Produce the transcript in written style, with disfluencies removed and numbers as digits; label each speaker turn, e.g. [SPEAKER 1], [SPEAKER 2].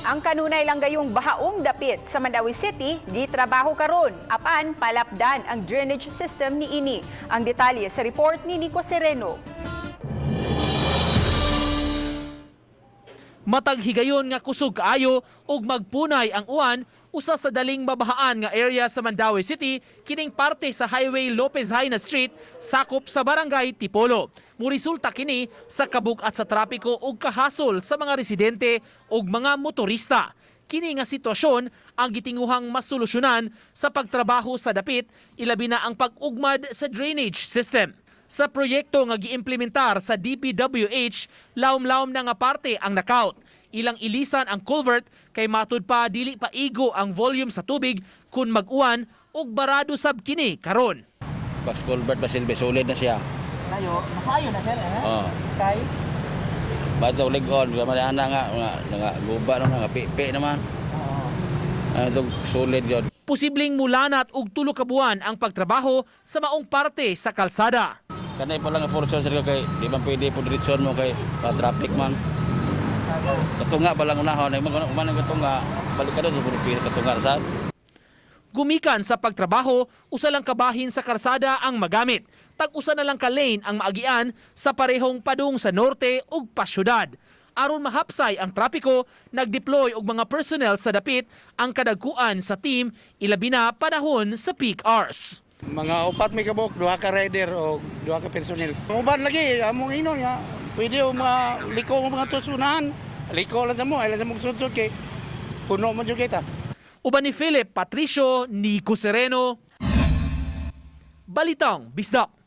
[SPEAKER 1] Ang kanunay lang gayong bahaong dapit sa Mandaue City, gitrabaho karon apan palapdan ang drainage system niini. Ang detalye sa report ni Nico Sereno.
[SPEAKER 2] Matag higayon nga kusog kaayo ug magpunay ang uwan, usa sa daling mabahaan nga area sa Mandaue City kining parte sa Highway Lopez Jaena Street, sakop sa Barangay Tipolo. Muresulta kini sa kabug-at sa trapiko ug kahasol sa mga residente ug mga motorista. Kini nga sitwasyon ang gitinguhang masolusyonan sa pagtrabaho sa dapit, ilabi na ang pag-ugmad sa drainage system. Sa proyekto nga giimplementar sa DPWH, lawom-lawom na nga parte ang knockout. Ilang ilisan ang culvert kay matud pa dili pa igo ang volume sa tubig kung mag-uwan ug barado sab kini karon.
[SPEAKER 3] Box culvert ba silbi, solid na siya.
[SPEAKER 4] Ayo, mas maayo na, sir, eh?
[SPEAKER 3] Oo.
[SPEAKER 4] Kay
[SPEAKER 3] Bato ligon, kama na nga nga nga guba na nga pipi naman. Ano itong solid yun.
[SPEAKER 2] Posibleng mulanat og 3 ka buwan ang pagtrabaho sa maong parte sa kalsada.
[SPEAKER 3] Kanay pa lang ang portion, sir, kay di ba pwede po diretson mo kay pa traffic man. Katunga pa lang unahon, ay mga uman ang katunga, balik ka doon sa puro katunga sa.
[SPEAKER 2] Gumikan sa pagtrabaho, usa lang kabahin sa karsada ang magamit. Tag-usa na lang ka lane ang maagian sa parehong padung sa norte ug pasyudad. Aron mahapsay ang trapiko, nagdeploy og mga personnel sa dapit ang kadagkuan sa team, ilabi na panahon sa peak hours.
[SPEAKER 5] Mga upat may kabuk, duha ka rider o duha ka personnel. Uban lagi, among inon nga, pwede o mga liko mo mga tusunahan. Liko lang sa mo, ay lang sa mong sudsud kay puno mo jud kita.
[SPEAKER 2] Uban ni Philip Patricio, Nico Sereno, Balitang Bisdak.